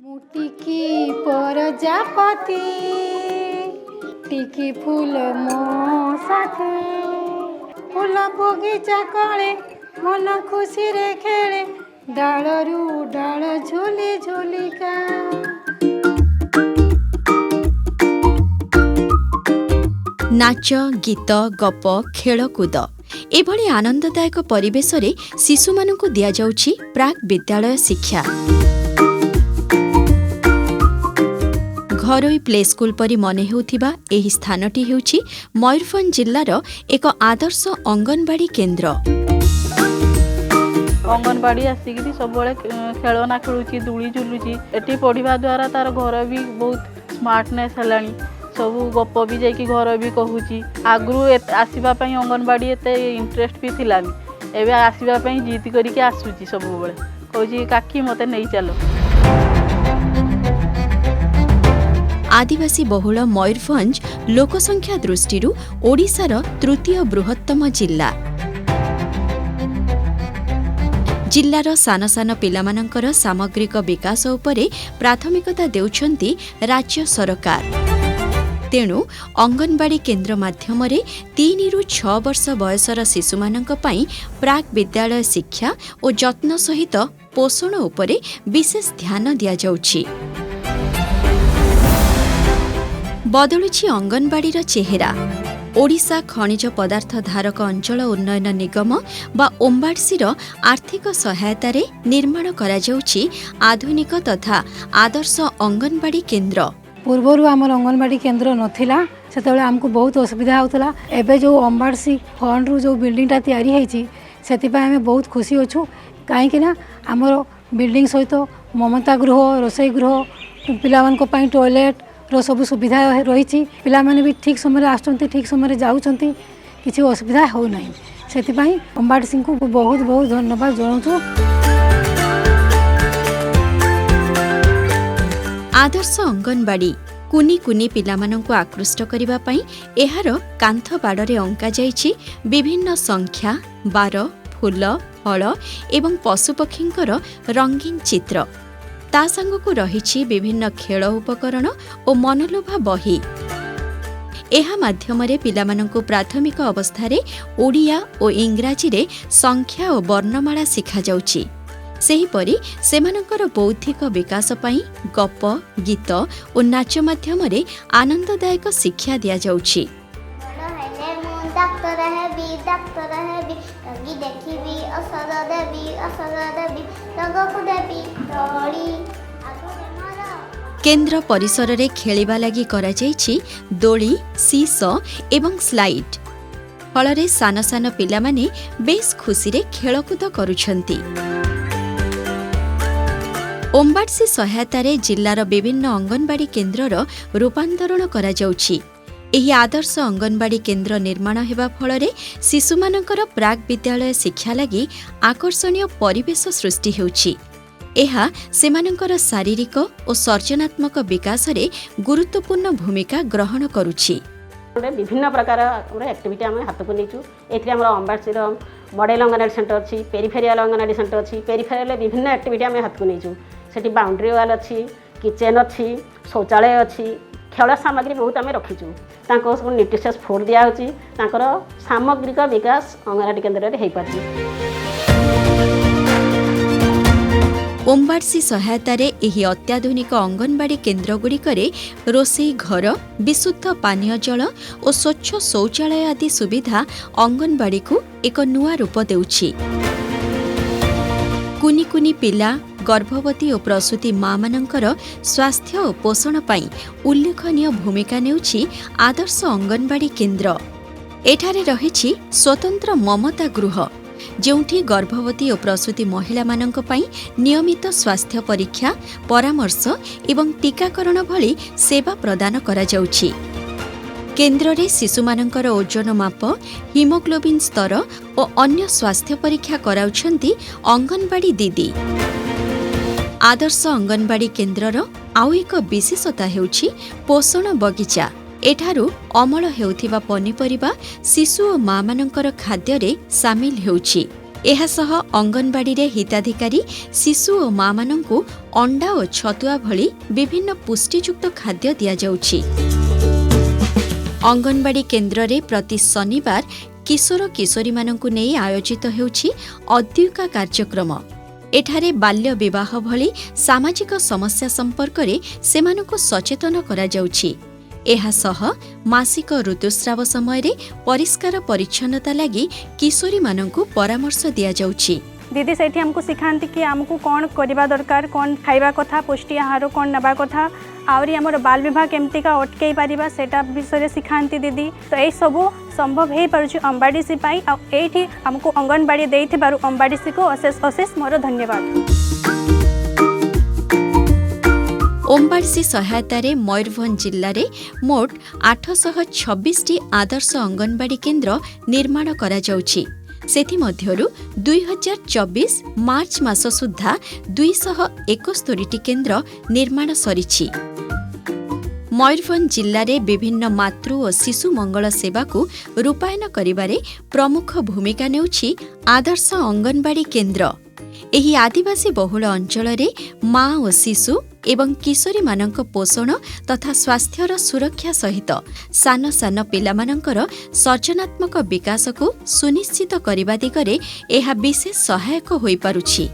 ମୁଁ ଟିକି ପ୍ରଜାପତି, ଟିକି ଫୁଲ ମୋ ସାଥୀ, ଫୁଲ ବଗିଚା କଳେ ମନ ଖୁସିରେ ଖେଳେ, ଡାଳରୁ ଡାଳ ଝୁଲି ଝୁଲିକା। ନାଚ, ଗୀତ, ଗପ, ଖେଳକୁଦ ଏଭଳି ଆନନ୍ଦଦାୟକ ପରିବେଶରେ ଶିଶୁମାନଙ୍କୁ ଦିଆଯାଉଛି ପ୍ରାକ୍ ବିଦ୍ୟାଳୟ ଶିକ୍ଷା। ଘରୋଇ ପ୍ଲେ ସ୍କୁଲ ପରି ମନେ ହେଉଥିବା ଏହି ସ୍ଥାନଟି ହେଉଛି ମୟୂରଭଞ୍ଜ ଜିଲ୍ଲାର ଏକ ଆଦର୍ଶ ଅଙ୍ଗନବାଡ଼ି କେନ୍ଦ୍ର। ଅଙ୍ଗନବାଡ଼ି ଆସିକିରି ସବୁବେଳେ ଖେଳନା ଖେଳୁଛି, ଦୋଳି ଝୁଲୁଛି। ଏଠି ପଢ଼ିବା ଦ୍ୱାରା ତାର ଘର ବି ବହୁତ ସ୍ମାର୍ଟନେସ୍ ହେଲାଣି। ସବୁ ଗପ ବି ଯାଇକି ଘର ବି କହୁଛି। ଆଗରୁ ଆସିବା ପାଇଁ ଅଙ୍ଗନବାଡ଼ି ଏତେ ଇଣ୍ଟରେଷ୍ଟ ବି ଥିଲାନି, ଏବେ ଆସିବା ପାଇଁ ଜିଦ୍ କରିକି ଆସୁଛି। ସବୁବେଳେ କହୁଛି, କାକି ମୋତେ ନେଇ ଚାଲ। ଆଦିବାସୀ ବହୁଳ ମୟୂରଭଞ୍ଜ ଲୋକସଂଖ୍ୟା ଦୃଷ୍ଟିରୁ ଓଡ଼ିଶାର ତୃତୀୟ ବୃହତ୍ତମ ଜିଲ୍ଲା। ଜିଲ୍ଲାର ସାନ ସାନ ପିଲାମାନଙ୍କର ସାମଗ୍ରିକ ବିକାଶ ଉପରେ ପ୍ରାଥମିକତା ଦେଉଛନ୍ତି ରାଜ୍ୟ ସରକାର। ତେଣୁ ଅଙ୍ଗନବାଡ଼ି କେନ୍ଦ୍ର ମାଧ୍ୟମରେ 3ରୁ 6 ବର୍ଷ ବୟସର ଶିଶୁମାନଙ୍କ ପାଇଁ ପ୍ରାକ୍ ବିଦ୍ୟାଳୟ ଶିକ୍ଷା ଓ ଯତ୍ନ ସହିତ ପୋଷଣ ଉପରେ ବିଶେଷ ଧ୍ୟାନ ଦିଆଯାଉଛି। ବଦଳୁଛି ଅଙ୍ଗନବାଡ଼ିର ଚେହେରା। ଓଡ଼ିଶା ଖଣିଜ ପଦାର୍ଥ ଧାରକ ଅଞ୍ଚଳ ଉନ୍ନୟନ ନିଗମ ବା ଓମ୍ବାଡ୍ସିର ଆର୍ଥିକ ସହାୟତାରେ ନିର୍ମାଣ କରାଯାଉଛି ଆଧୁନିକ ତଥା ଆଦର୍ଶ ଅଙ୍ଗନବାଡ଼ି କେନ୍ଦ୍ର। ପୂର୍ବରୁ ଆମର ଅଙ୍ଗନବାଡ଼ି କେନ୍ଦ୍ର ନଥିଲା, ସେତେବେଳେ ଆମକୁ ବହୁତ ଅସୁବିଧା ହେଉଥିଲା। ଏବେ ଯେଉଁ ଓମ୍ବାଡ୍ସି ଫଣ୍ଡରୁ ଯେଉଁ ବିଲ୍ଡିଂଟା ତିଆରି ହେଇଛି, ସେଥିପାଇଁ ଆମେ ବହୁତ ଖୁସି ଅଛୁ, କାହିଁକିନା ଆମର ବିଲ୍ଡିଂ ସହିତ ମମତା ଗୃହ, ରୋଷେଇ ଗୃହ, ପିଲାମାନଙ୍କ ପାଇଁ ଟଏଲେଟ୍ର ସବୁ ସୁବିଧା ରହିଛି। ପିଲାମାନେ ବି ଠିକ୍ ସମୟରେ ଆସୁଛନ୍ତି, ଠିକ୍ ସମୟରେ ଯାଉଛନ୍ତି, କିଛି ଅସୁବିଧା ହେଉନାହିଁ। ସେଥିପାଇଁ ଓମ୍ବାଡ୍ସିଙ୍କୁ ବହୁତ ବହୁତ ଧନ୍ୟବାଦ ଜଣାଉଛୁ। ଆଦର୍ଶ ଅଙ୍ଗନବାଡ଼ି କୁନି କୁନି ପିଲାମାନଙ୍କୁ ଆକୃଷ୍ଟ କରିବା ପାଇଁ ଏହାର କାନ୍ଥ ବାଡ଼ରେ ଅଙ୍କାଯାଇଛି ବିଭିନ୍ନ ସଂଖ୍ୟା, ବାର, ଫୁଲ, ଫଳ ଏବଂ ପଶୁପକ୍ଷୀଙ୍କର ରଙ୍ଗୀନ ଚିତ୍ର। ତା ସାଙ୍ଗକୁ ରହିଛି ବିଭିନ୍ନ ଖେଳ ଉପକରଣ ଓ ମନଲୋଭା ବହି। ଏହା ମାଧ୍ୟମରେ ପିଲାମାନଙ୍କୁ ପ୍ରାଥମିକ ଅବସ୍ଥାରେ ଓଡ଼ିଆ ଓ ଇଂରାଜୀରେ ସଂଖ୍ୟା ଓ ବର୍ଣ୍ଣମାଳା ଶିଖାଯାଉଛି। ସେହିପରି ସେମାନଙ୍କର ବୌଦ୍ଧିକ ବିକାଶ ପାଇଁ ଗପ, ଗୀତ ଓ ନାଚ ମାଧ୍ୟମରେ ଆନନ୍ଦଦାୟକ ଶିକ୍ଷା ଦିଆଯାଉଛି। ବଡ଼ ହେଲେ ମୁଁ ଡାକ୍ତର ହେବି, ଡାକ୍ତର ହେବି, ରୋଗୀ ଦେଖିବି, ଔଷଧ ଦେବି, ଔଷଧ ଦେବି, ରୋଗକୁ ଦେବି ତଳି। ଆଗରେ ମୋର କେନ୍ଦ୍ର ପରିସରରେ ଖେଳିବା ଲାଗି କରାଯାଇଛି ଦୋଳି, ସିସ ଏବଂ ସ୍ଲାଇଡ୍। ଫଳରେ ସାନ ସାନ ପିଲାମାନେ ବେଶ୍ ଖୁସିରେ ଖେଳକୁଦ କରୁଛନ୍ତି। ଓମ୍ବାଡ୍ସି ସହାୟତାରେ ଜିଲ୍ଲାର ବିଭିନ୍ନ ଅଙ୍ଗନବାଡ଼ି କେନ୍ଦ୍ରର ରୂପାନ୍ତରଣ କରାଯାଉଛି। ଏହି ଆଦର୍ଶ ଅଙ୍ଗନବାଡ଼ି କେନ୍ଦ୍ର ନିର୍ମାଣ ହେବା ଫଳରେ ଶିଶୁମାନଙ୍କର ପ୍ରାକ୍ ବିଦ୍ୟାଳୟ ଶିକ୍ଷା ଲାଗି ଆକର୍ଷଣୀୟ ପରିବେଶ ସୃଷ୍ଟି ହେଉଛି। ଏହା ସେମାନଙ୍କର ଶାରୀରିକ ଓ ସର୍ଜନାତ୍ମକ ବିକାଶରେ ଗୁରୁତ୍ୱପୂର୍ଣ୍ଣ ଭୂମିକା ଗ୍ରହଣ କରୁଛି। ଗୋଟେ ବିଭିନ୍ନ ପ୍ରକାର ଗୋଟେ ଆକ୍ଟିଭିଟି ଆମେ ହାତକୁ ନେଇଛୁ। ଏଥିରେ ଆମର ଅମ୍ବାଡ୍ସିର ମଡ଼େଲ ଅଙ୍ଗନବାଡ଼ି ସେଣ୍ଟର ଅଛି, ପେରିଫେରିଆଲ ଅଙ୍ଗନବାଡ଼ି ସେଣ୍ଟର ଅଛି। ପେରିଫେରିଆଲରେ ବିଭିନ୍ନ ଆକ୍ଟିଭିଟି ଆମେ ହାତକୁ ନେଇଛୁ। ସେଠି ବାଉଣ୍ଡ୍ରି ୱାଲ୍ ଅଛି, କିଚେନ୍ ଅଛି, ଶୌଚାଳୟ ଅଛି, ଖେଳ ସାମଗ୍ରୀ ବହୁତ ଆମେ ରଖିଛୁ। ତାଙ୍କୁ ସବୁ ନ୍ୟୁଟ୍ରିସିୟସ୍ ଫୁଡ଼୍ ଦିଆହେଉଛି। ତାଙ୍କର ସାମଗ୍ରିକ ବିକାଶ ଅଙ୍ଗନବାଡ଼ି କେନ୍ଦ୍ରରେ ହେଇପାରୁଛି। ଓମ୍ବାଡ୍ସି ସହାୟତାରେ ଏହି ଅତ୍ୟାଧୁନିକ ଅଙ୍ଗନବାଡ଼ି କେନ୍ଦ୍ରଗୁଡ଼ିକରେ ରୋଷେଇ ଘର, ବିଶୁଦ୍ଧ ପାନୀୟ ଜଳ ଓ ସ୍ୱଚ୍ଛ ଶୌଚାଳୟ ଆଦି ସୁବିଧା ଅଙ୍ଗନବାଡ଼ିକୁ ଏକ ନୂଆ ରୂପ ଦେଉଛି। କୁନି କୁନି ପିଲା, ଗର୍ଭବତୀ ଓ ପ୍ରସୂତି ମା'ମାନଙ୍କର ସ୍ୱାସ୍ଥ୍ୟ ଓ ପୋଷଣ ପାଇଁ ଉଲ୍ଲେଖନୀୟ ଭୂମିକା ନେଉଛି ଆଦର୍ଶ ଅଙ୍ଗନବାଡ଼ି କେନ୍ଦ୍ର। ଏଠାରେ ରହିଛି ସ୍ୱତନ୍ତ୍ର ମମତା ଗୃହ, ଯେଉଁଠି ଗର୍ଭବତୀ ଓ ପ୍ରସୂତି ମହିଳାମାନଙ୍କ ପାଇଁ ନିୟମିତ ସ୍ୱାସ୍ଥ୍ୟ ପରୀକ୍ଷା, ପରାମର୍ଶ ଏବଂ ଟୀକାକରଣ ଭଳି ସେବା ପ୍ରଦାନ କରାଯାଉଛି। କେନ୍ଦ୍ରରେ ଶିଶୁମାନଙ୍କର ଓଜନ ମାପ, ହିମୋଗ୍ଲୋବିନ୍ ସ୍ତର ଓ ଅନ୍ୟ ସ୍ୱାସ୍ଥ୍ୟ ପରୀକ୍ଷା କରାଉଛନ୍ତି ଅଙ୍ଗନବାଡ଼ି ଦିଦି। ଆଦର୍ଶ ଅଙ୍ଗନବାଡ଼ି କେନ୍ଦ୍ରର ଆଉ ଏକ ବିଶେଷତା ହେଉଛି ପୋଷଣ ବଗିଚା। ଏଠାରୁ ଅମଳ ହେଉଥିବା ପନିପରିବା ଶିଶୁ ଓ ମା'ମାନଙ୍କର ଖାଦ୍ୟରେ ସାମିଲ ହେଉଛି। ଏହାସହ ଅଙ୍ଗନବାଡ଼ିରେ ହିତାଧିକାରୀ ଶିଶୁ ଓ ମାମାନଙ୍କୁ ଅଣ୍ଡା ଓ ଛତୁଆ ଭଳି ବିଭିନ୍ନ ପୁଷ୍ଟିଯୁକ୍ତ ଖାଦ୍ୟ ଦିଆଯାଉଛି। ଅଙ୍ଗନବାଡ଼ି କେନ୍ଦ୍ରରେ ପ୍ରତି ଶନିବାର କିଶୋର କିଶୋରୀମାନଙ୍କୁ ନେଇ ଆୟୋଜିତ ହେଉଛି ଅଦ୍ୟୁକା କାର୍ଯ୍ୟକ୍ରମ। ଏଠାରେ ବାଲ୍ୟ ବିବାହ ଭଳି ସାମାଜିକ ସମସ୍ୟା ସମ୍ପର୍କରେ ସେମାନଙ୍କୁ ସଚେତନ କରାଯାଉଛି। ଏହାସହ ମାସିକ ଋତୁସ୍ରାବ ସମୟରେ ପରିଷ୍କାର ପରିଚ୍ଛନ୍ନତା ଲାଗି କିଶୋରୀମାନଙ୍କୁ ପରାମର୍ଶ ଦିଆଯାଉଛି। ଦିଦି ସେଇଠି ଆମକୁ ଶିଖାନ୍ତି କି ଆମକୁ କ'ଣ କରିବା ଦରକାର, କ'ଣ ଖାଇବା କଥା, ପୁଷ୍ଟି ଆହାର କ'ଣ ନେବା କଥା, ଆହୁରି ଆମର ବାଲ ବିବାହ କେମିତିକା ଅଟକେଇ ପାରିବା, ସେଇଟା ବିଷୟରେ ଶିଖାନ୍ତି ଦିଦି। ତ ଏଇସବୁ ସମ୍ଭବ ହେଇପାରୁଛି ଅମ୍ବାଡ଼ିସି ପାଇଁ। ଆଉ ଏଇଠି ଆମକୁ ଅଙ୍ଗନବାଡ଼ି ଦେଇଥିବାରୁ ଅମ୍ବାଡ଼ିସିକୁ ଅଶେଷ ଅଶେଷ ମୋର ଧନ୍ୟବାଦ। ଓମ୍ବାଡସି ସହାୟତାରେ ମୟୂରଭଞ୍ଜ ଜିଲ୍ଲାରେ ମୋଟ 826ଟି ଆଦର୍ଶ ଅଙ୍ଗନବାଡ଼ି କେନ୍ଦ୍ର ନିର୍ମାଣ କରାଯାଉଛି। ସେଥିମଧ୍ୟରୁ 2024 ମାର୍ଚ୍ଚ ମାସ ସୁଦ୍ଧା 271ଟି କେନ୍ଦ୍ର ନିର୍ମାଣ ସରିଛି। ମୟୂରଭଞ୍ଜ ଜିଲ୍ଲାରେ ବିଭିନ୍ନ ମାତୃ ଓ ଶିଶୁ ମଙ୍ଗଳ ସେବାକୁ ରୂପାୟନ କରିବାରେ ପ୍ରମୁଖ ଭୂମିକା ନେଉଛି ଆଦର୍ଶ ଅଙ୍ଗନବାଡ଼ି କେନ୍ଦ୍ର। ଏହି ଆଦିବାସୀ ବହୁଳ ଅଞ୍ଚଳରେ ମା ଓ ଶିଶୁ ଏବଂ କିଶୋରୀମାନଙ୍କ ପୋଷଣ ତଥା ସ୍ୱାସ୍ଥ୍ୟର ସୁରକ୍ଷା ସହିତ ସାନ ସାନ ପିଲାମାନଙ୍କର ସର୍ଜନାତ୍ମକ ବିକାଶକୁ ସୁନିଶ୍ଚିତ କରିବା ଦିଗରେ ଏହା ବିଶେଷ ସହାୟକ ହୋଇପାରୁଛି।